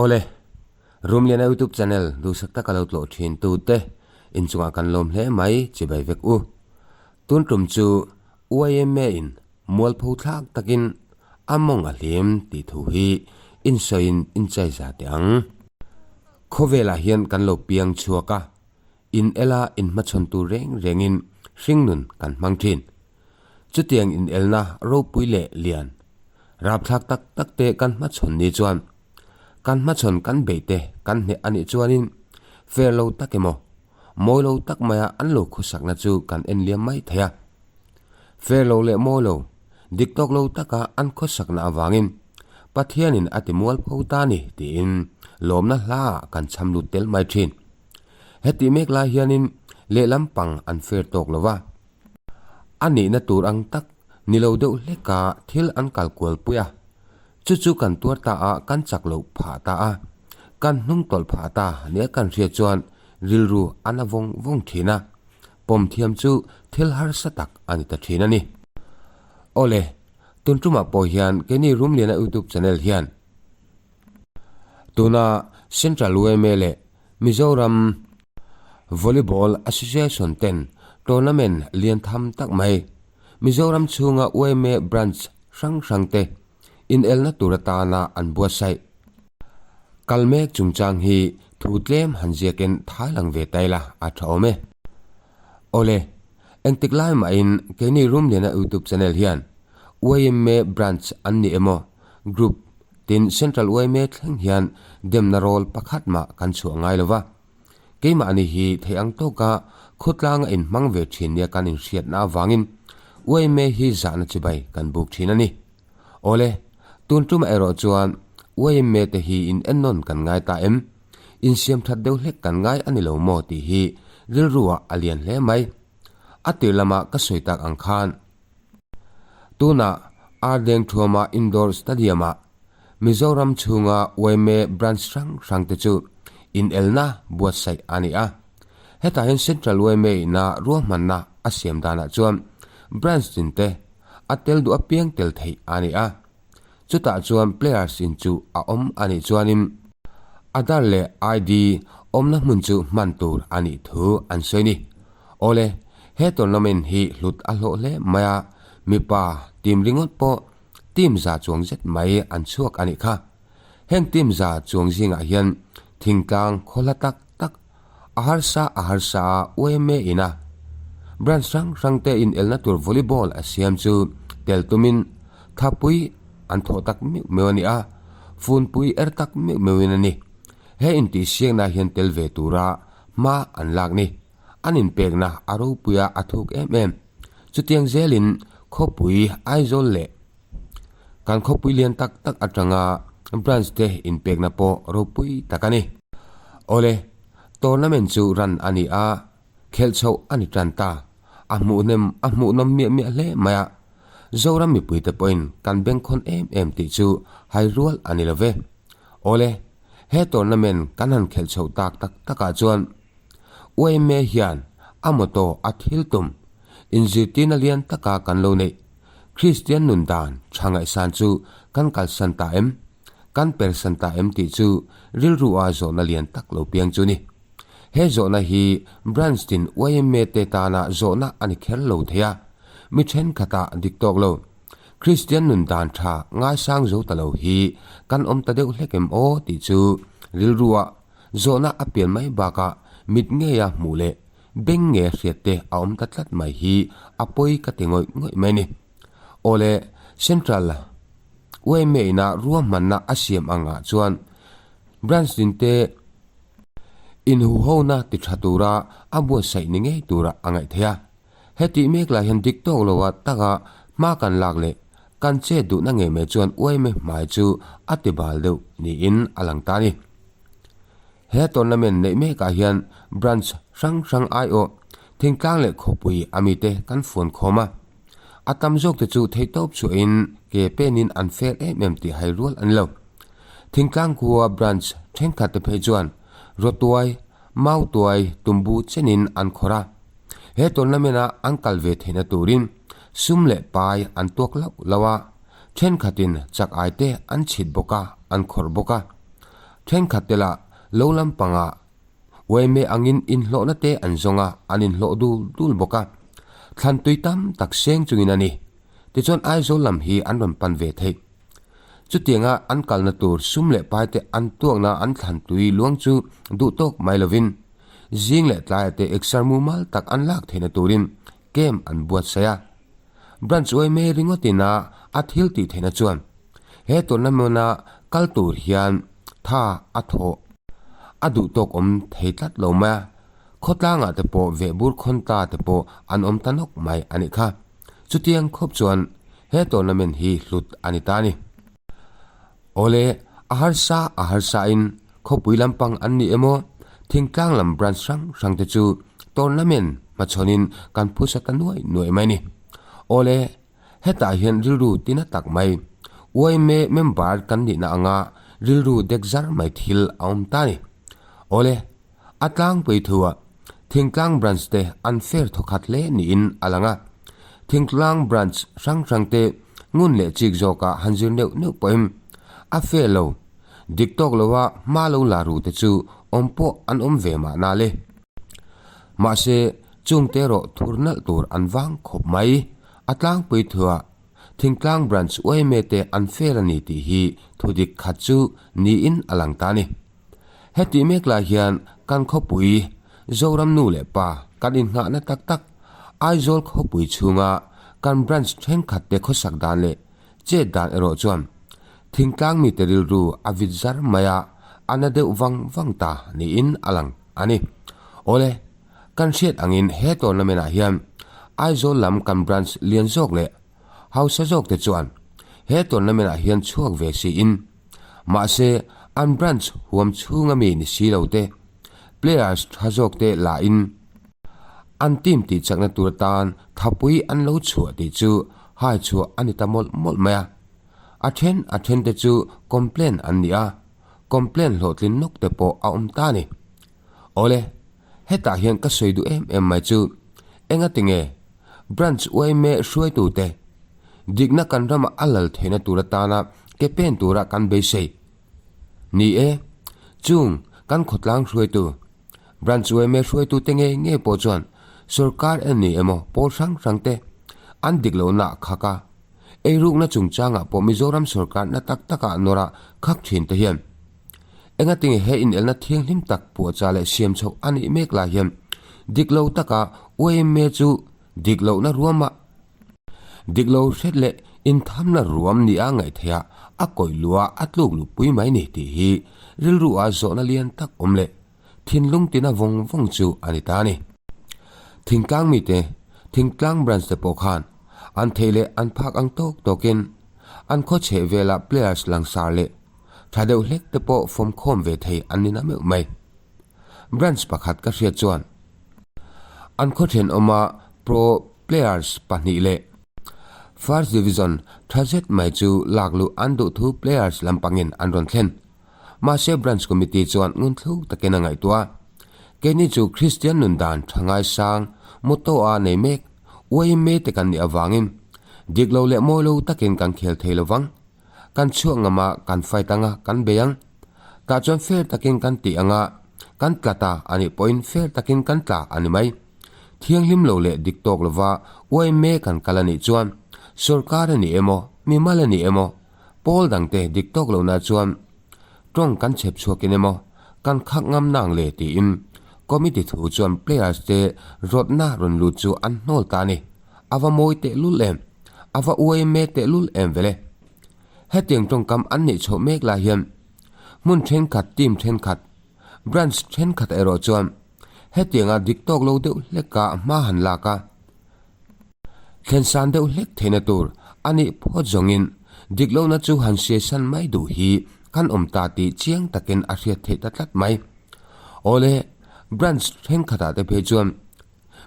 Awle, Rumliana YouTube channel duhsak taka lo tlawh thin tute inchungah kan lawm hle mai chibai vek u. Tun tum chu YMA in mualpho thlak takin a mawng a hlim tih thu hi insawiin inchai za teh ang. Khawvelah hian kan lo piang chhuak a, in ela inhmachhawn tur reng rengin hringnun kan hmang thin. Chutiang inelna ropui leh lian, rapthlak tak tak te kan hmachhawn ni chuan kan hmachhawn kan beih te kan hneh a nih chuanin fair lo tak emaw, mawi lo tak maia an lo khawsakna chu kan en liam mai thei a. Fair lo leh mawi lo, dik tawk lo taka an khawsakna avangin Pathianin a ti mualpho ta ni tiin lawmna hlaah kan cham lut tel mai thin. Hetih mek lai hianin lehlam pang an fair tawk lo va. A nihna tur ang tak ni lo deuh hleka thil an kal kual pui a, chu chu kan tuar ta a, kan chak loh phah ta a, kan hnung tawlh phah ta nia kan hriat chuan rilru a na vawng vawng thin a, pawm thiam chu thil harsa tak a ni ta thin a ni. Awle, tun tumah pawh hian keini Rumliana YouTube channel hian tuna Central yma leh Mizoram Volleyball Association ten tournament lian tham tak mai Mizoram chhunga yma branch hrang hrang te inelna tur atana an buatsaih kal mek chungchang hi thu tlem han ziakin thai lang ve ta ila a tha awm e. Awle, engtik lai mahin keini Rumliana YouTube channel hian yma branch an ni emaw group Tin, Central yma thleng hian demna rawl pakhat mah kan chhuah ngai lo va. Keimahni hi thei ang tawka khawtlanga inhmang ve thin nia kan inhriatna avangin yma hi zahna chibai kan buk thin a ni. Awle, tun tumah erawh chuan yma te hi in ennawn kan ngai ta em? Insiam that deuh hlek kan ngai a ni lo maw tih hi rilruah a lian hle mai. A tir lama ka sawi tak ang khan, Tunah Ardengthuama Indoor Stadium-ah Mizoram chhunga yma branch hrang hrangte chu inelna buatsaih a ni a. Hetah hian Central yma ina ruahmanna a siam danah chuan branch tinte a tel duh apiang tel theih a ni a. Chutah chuan players in chu a awm a nih chuanin Aadhaar leh ID awmna hmun chu hman tur a nih thu an sawi ni. Awle, he tournament hi hlut a hlawh hle mai a, mipa team ringawt pawh team za chuang zet mai an chhuak a nih kha. Heng team za chuang zingah hian thingtlang khaw hla tak tak a harsa a harsa a yma ina branch hrang hrang te inelna tur volleyball a siam chu tel tumin thapui an thawh tak meuh meuh a ni a, funpui er tak meuh meuhin a ni. He intihsiakna hian tel ve tura hma an lak ni. An inpekna a ropui a a thuk em em. Chutiang zelin khawpui Aizawl leh kan khawpui lian tak tak atanga branch te inpekna pawh ropui tak a ni. Awle, tournament chu run a ni a, khelh chhoh a ni tan ta. A hmuhnem a hmuhnawm miah miah hle mai a. Zoram mipuite pawhin kan bengkhawn em em tih chu hai rual a ni lo ve. Awle, he tournament kan han khelh chhoh tak tak takah chuan yma hian a motto a thil tum inzirtirna lian taka kan lo neih Kristian nun dan tha ngaihsan chu kan kalsan ta em? Kan persan ta em tih chu rilru a zawhna lian tak lo piang chu ni. He zawhna hi branch tin yma te tana zawhna a ni kher lo thei a, mi thenkhatah dik tawk lo. Kristian nun dan tha ngaisang zo ta lo hi kan awm ta deuh hlek em aw tih chu rilru a zawhna a pian mai bakah mit ngeia hmuh leh beng nge hriat te a awm ta tlat mai hi a pawi ka ti ngawih ngawih mai ni. Awle, Central yma ina ruahmanna a siam angah chuan Branch din te inhuhona ti tha tura a buatsaih ni ngei tura a ngaih theih a. Hetih mek lah hian dik tawk loa taka hma kan lak leh kan chet duhna ngei mai chuan yma hmai chu a ti bal deuh niin a lang ta a ni. He tournament neih mekah hian branch hrang hrang aiawh thingtlang leh khawpui a mite kan fuan khawm a. A tam zawk te chu theihtawp chhuahin ke penin an fel em em tih hai rual a ni lo. Thingtlang khua branch thenkhat te phei chuan rawtuai, mautuai, tumbu chenin an khawrh a. He tournament a an kal ve theihna turin sum leh pai an tuak lauh lauh a, thenkhatin chak ai te an chhit bawk a, an khawrh bawk a. Thenkhat te lah lo lampangah yma angin inhlawhna te an zawng a, an inhlawh dul dul bawk a. Thlan tui tam tak seng chungin a ni. Tichuan Aizawl lam hi an rawn pan ve theih. Chutianga an kalna tur sum leh pai te an tuakna an thlan tui luang chu duh tawk mai lovin zing leh tlaiah te exer mumal tak an lak theihna turin camp an buatsaih a. Branch yma ringawtin a a thil tih theihna chuan he tournament a kal tur hian tha a thawh a duh tawk awm thei tlat lo mai a, khawtlangah te pawh vehbur khawn ta te pawh an awm ta nawk mai a nih kha. Chutiang khawp chuan he tournament hi hlut a ni ta a ni. Awle, a harsa a harsain khawpui lampang an ni emaw, thingtlang lam branch hrang hrang te chu tournament hmachhawnin kan phusa ta nuai nuai mai a ni. Awle, hetah hian rilru tina tak mai, yma member kan nihna anga rilru dek zar mai thil a awm ta a ni. Awle, a tlangpui thuah Thingtlang Branch te an fair thawkhat hle niin a lang a. Thingtlang Branch hrang hrang te ngun leh chik zawkah han zir neuh neuh pawhin a fair lo. Dik tawk loa hma lo la ru te chu awm pawh an awm ve mahna le. Mahse, chungte erawh thur nalh tur an vang khawp mai. A tlangpui thuah Thingtlang Branch yma te an fair a ni tih hi thudik khat chu niin a lang ta a ni. Hetih mek lai hian kan khawpui Zoram nu leh pa kan inngahna tak tak Aizawl khawpui chhunga kan branch thenkhat te khawsak dan leh chet dan erawh chuan thingtlang mite rilru a vit zar mai a, a na deuh vang vang ta niin a lang a ni. Awle, kan hriat angin he tournament ah hian Aizawl lam kan branch lian zawk leh hausa zawk te chuan he tournament ah hian chhuak ve siin, Mahse, an branch huam chhunga mi ni si lo te, players tha zawk te la in an team tih chakna tur atan thapui an lo chhuah tih chu hai chhuah a ni ta mawlh mawlh mai a. A then a then te chu complain an ni a, complain hlawhtlin nawk te pawh a awm ta a ni. Awle, hetah hian ka sawi duh em em mai chu engatinge branch yma hruaitute dikna kan ramah a lal theihna tur atana ke pen tura kan beisei? Ni e, chung kan khawtlang hruaitu, branch yma hruaitute ngei ngei pawh chuan sorkar en ni emaw pawl hrang hrangte an dik lohna a khak a, eirukna chungchangah pawh Mizoram sorkar na tak takah nawrah khak thin te hian Engatinge he inelna thianghlim tak puahchah leh siam chhoh a nih mek lai hian dik lo taka yma chu dik lohna ruama dik lo hret leh inthamna ruam nia ngaihtheih ah a kawih luh a a tluk luh pui mai ni tih hi rilru ah zawhna lian tak awm leh thinlung tina vawng vawng chu a ni ta a ni. Thingtlang mite, Thingtlang branch te pawh khan an theih leh an phak ang tawk tawkin an khaw chheh velah players langsar leh Tha deuh hlek te pawh fawmkhawm ve thei an ni na meuh mai. Branch pakhat ka hriat chuan an khaw thenawma pro players pahnih leh First Division tha zet mai chu lak luh an duh thu players lampangin an rawn thlen. Mahse Branch Committee chuan ngunthluk takin a ngaihtuah a, keini chu Kristian nun dan tha ngaisang motto a nei mek yma te kan nih avangin dik lo leh mawi lo takin kan khel thei lovang. Kan chhuak ngam a, kan fight ang a, kan bei ang. Tah chuan fair takin kan tih ang a, kan tla ta a nih pawhin fair takin kan tla a ni mai. Thianghlim lo leh dik tawk lova yma kan kal a nih chuan sorkar a ni emaw, mimal a ni emaw, pawl dangte dik tawk lohna chuan tawng kan chhep chhuakin emaw, kan khak ngam nang le tiin committee thu chuan players te rawtna rawn lut chu an hnawl ta a ni. A va mawi tehlul em? A va yma tehlul em vele? Hetiang tawngkam an neih chhoh mek lai hian hmun thenkhat, team thenkhat, branch thenkhat erawh chuan hetianga dik tawk lo deuh hleka hma han lak a, thlensan deuh hlek theihna tur a nih phawt zawngin dik lohna chu han siaisan mai duh hi kan awm ta tih chiang takin a hriat theih ta tlat mai. Awle, branch thenkhatah te phei chuan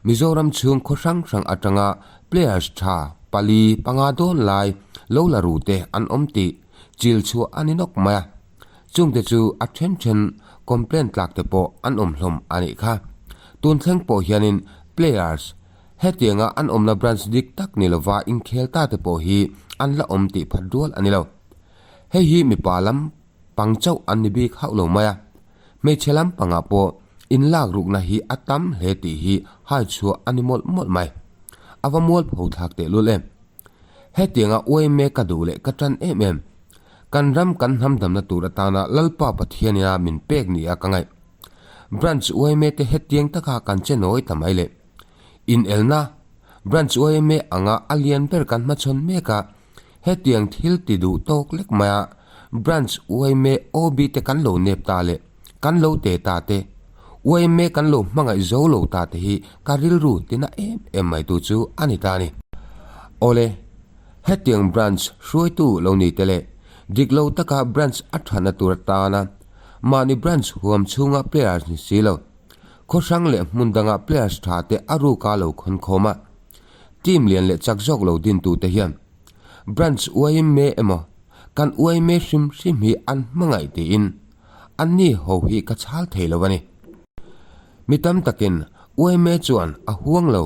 Mizoram chhung khaw hrang hrang atanga players tha pali panga dawn lai lo la ru te an awm tih chil chhuah a ni nawk mai a, chungte chu a then then complaint tlak te pawh an awm hlawm a nih kha. Tun thleng pawh hianin players hetianga an awmna branch dik tak ni lova inkhel ta te pawh hi an la awm tih phat rual a ni lo. Hei hi mipa lam. pang chauh an ni bik hauh lo mai a, hmeichhe lam pangah pawh inlak rukna hi a tam hle tih hi hai chhuah a ni mawlh mawlh mai. A va mualpho thlak tehlul em. Hetianga uaime ka duh leh ka tan em em. Kan ram kan hnam damna tur atana Lalpa Pathianina min pek nia ka ngaih. Branch uaime te hetiang taka kan che nawi ta mai le. Inelna, Branch uaime anga a lian ber kan hmachhawn mek a, hetiang thil ti duh tawk lek maia Branch uaime OB te kan lo nep ta leh kan lo te ta te, uaime kan lo hmangaih zo lo ta te hi ka rilru tina em em mai tu chu a ni ta a ni. Awle, hetiang Branch hruaitu lo ni te leh dik lo taka Branch a thatna tur atana mahni Branch huam chhunga players ni si lo, khaw hrang leh hmun danga players tha te a ruka lo khawn khawm a, team lian leh chak zawk lo dintu te hian Branch uaime emaw kan uaime hrim hrim hi an hmangaih tiin anni ho hi ka chhal thei lo a ni. Mi tam takin uaime chuan a huang lo,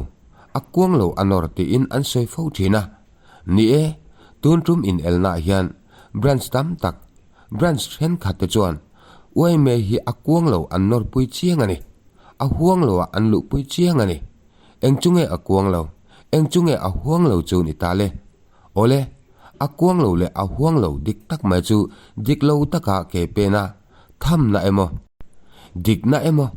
a kuang lo a nawr tiin an sawi fo thin a. Ni e, tun tum inelnaah hian Branch tam tak, Branch thenkhat te chuan uaime hi a kuang lo an nawrpui chiang a ni, a huang loah an luhpui chiang a ni. Eng chu nge a kuang lo? Eng chu nge a huang lo chu ni ta le? Awle, a kuang lo leh a huang lo dik tak mai chu dik lo taka ke pen a, thamna emaw, dikna emaw,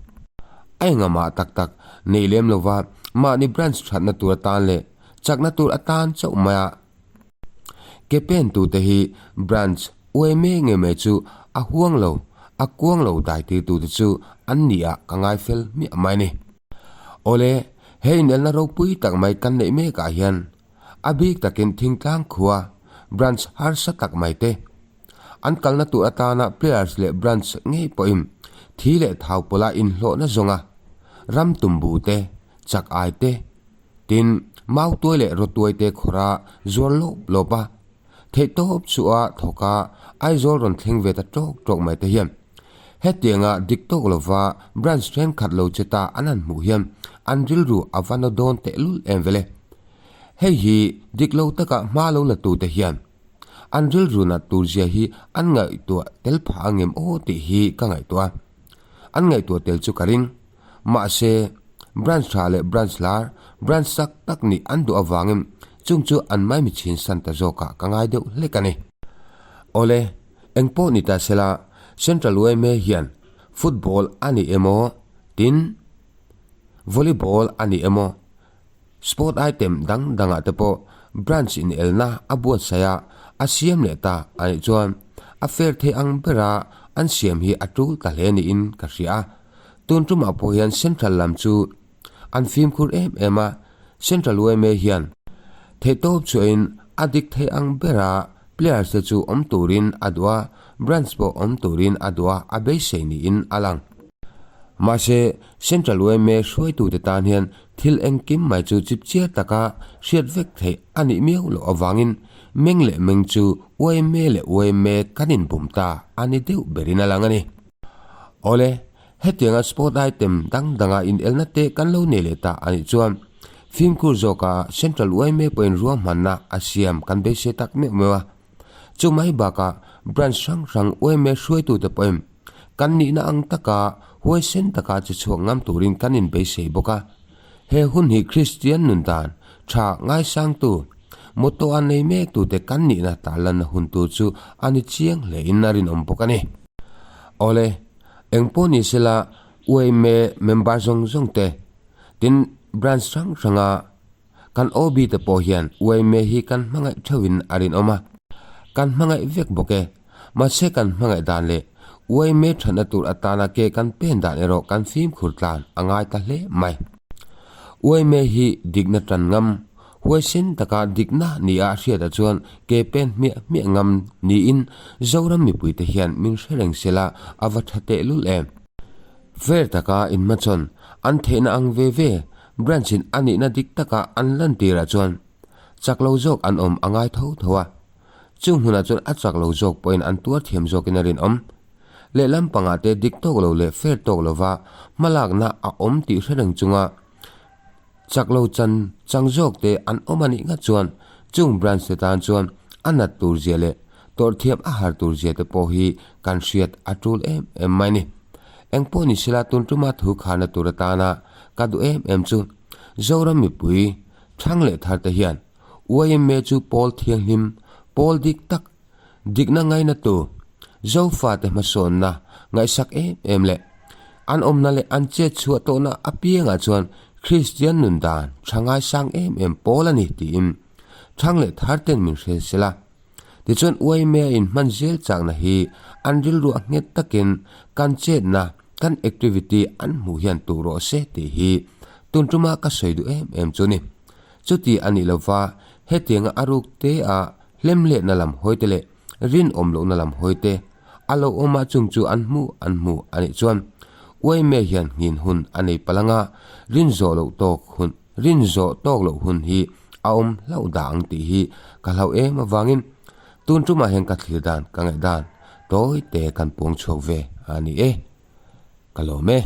a engamah tak tak nei lem lova mahni branch thatna tur atan leh chakna tur atan chauh mai a ke pen tute hi branch uaime nge mai chu a huang lo, a kuang lo dai tirtute chu an ni ah ka ngai fel hmiah mai a ni. Awle, he inelna ropui tak mai kan neih mek ah hian a bik takin thingtlang khua branch harsa tak mai te an kalna tur atana players leh branch ngei pawhin thi leh thau pawla inhlawhna zawnga ram tumbu te, chak ai te, tin mautuai leh rawtuai te khawra zuar lawp lawp a. Theihtawp chu a thawk a, Aizawl rawn thleng ve ta tawk tawk mai te hian hetianga dik tawk lova branch thenkhat lo che ta an han hmuh hian an rilru a va na dawn tehlul em vele. Hei hi dik lo taka hma lo la tute hian an rilru nat tur zia hi an ngaihtuah tel phah angem aw tih hi ka ngaihtuah a, an ngaihtuah tel chu ka ring. Mahse, branch tha leh branch lar, branch chak tak nih an duh avangin chung chu an maimi chhin san ta zawkah ka ngai deuh hlek a ni. Awle, eng pawh ni ta sela, Central yma hian football a ni emaw, tin, volleyball a ni emaw, Sport item dang dangah te pawh branch inelna a buatsaih a, a siam leh ta a nih chuan a fair thei ang bera an siam hi a tul ta hle niin ka hria a. Tun tumah pawh hian Central lam chu an fimkhur em em a, Central yma hian theihtawp chhuahin a dik thei ang bera players te chu awm turin a duh a, branch pawh awm turin a duh a, a beisei niin a lang. Mahse, Central yma hruaitute tan hian thil engkim mai chu chipchiar taka hriat vek theih a nih miau loh avangin meng leh meng chu yma leh yma kan inbum ta a ni deuh berin a lang a ni. Awle, hetianga sport item dang danga inelna te kan lo nei leh ta a nih chuan fimkhur zawka Central yma pawhin ruahmanna a siam kan beisei tak meuh meuh a. Chu mai bakah branch hrang hrang yma hruaitute pawhin Kan nihna ang taka huaisen taka che chhuak ngam turin kan inbeisei bawk a. He hun hi Kristian nun dan tha ngaisangtu, motto a nei mek tute kan nihna tarlanna hun tur chu a ni chiang hlein a rinawm bawk a ni. Awle, engpawh ni sela yma member zawng zawng te, tin branch hrang hranga Kan OB te pawh hian yma hi kan hmangaih theuhin a rinawm a, kan hmangaih vek bawk e. Mahse kan hmangaih dan leh yma thatna tur atana ke kan pen dan erawh kan fimkhur tlan a ngai ta hle mai. Yma hi dikna tan ngam, huaisen taka dikna nia a hriatah chuan ke pen hmiah hmiah ngam niin Zoram mipuite hian min hre reng sela a va tha tehlul em. Fair taka inhmachhawn an theihna ang ve ve branch in a nihna dik taka an lantirah chuan chak lo zawk an awm a ngai tho tho a. Chung hmunah chuan a chak lo zawk pawhin an tuar thiam zawkin a rinawm. Lehlam pangah te dik tawk lo leh fair tawk lova hmalakna a awm tih hre reng chunga chak lo chan chang zawk te an awm a nih ngat chuan chung branch te tan chuan a nat tur zia leh. Tawrh thiam a har tur zia te pawh hi kan hriat a tul em em mai ni. Eng pawh ni sela tun tuma thu kharna tur atana ka duh em em chu Zoram mipui thang leh thar te hian yma chu pawl thianghlim, pawl dik tak, dikna ngaina tu, Zofate hmasawnna ngaihsak em em leh an awmna leh an chet chhuah tawhna apiangah chuan Kristian nun dan tha ngaisang em em pawl a ni tiin thang leh thar ten min hre sela. Tichuan yma in hman zel chakna hi an rilruah nghet takin kan chetna, kan activity an hmuh hian tuh rawh se tih hi tun tuma ka sawi duh em em chu ni. Chuti a nih lova hetianga a ruk te a hlemhletna lam hawi te leh rinawm lohna lam hawi te a lo awm a chung chu an hmu an hmu a nih chuan yma hian nghin hun a nei palh anga rin zawh loh tawk hun rin zawh tawk loh hun hi a awm hlauh dah ang tih hi ka hlauh em avangin tun tumah hian ka thlir dan ka ngaih dan tawi te kan puang chhuak ve a ni e. Ka lawm e.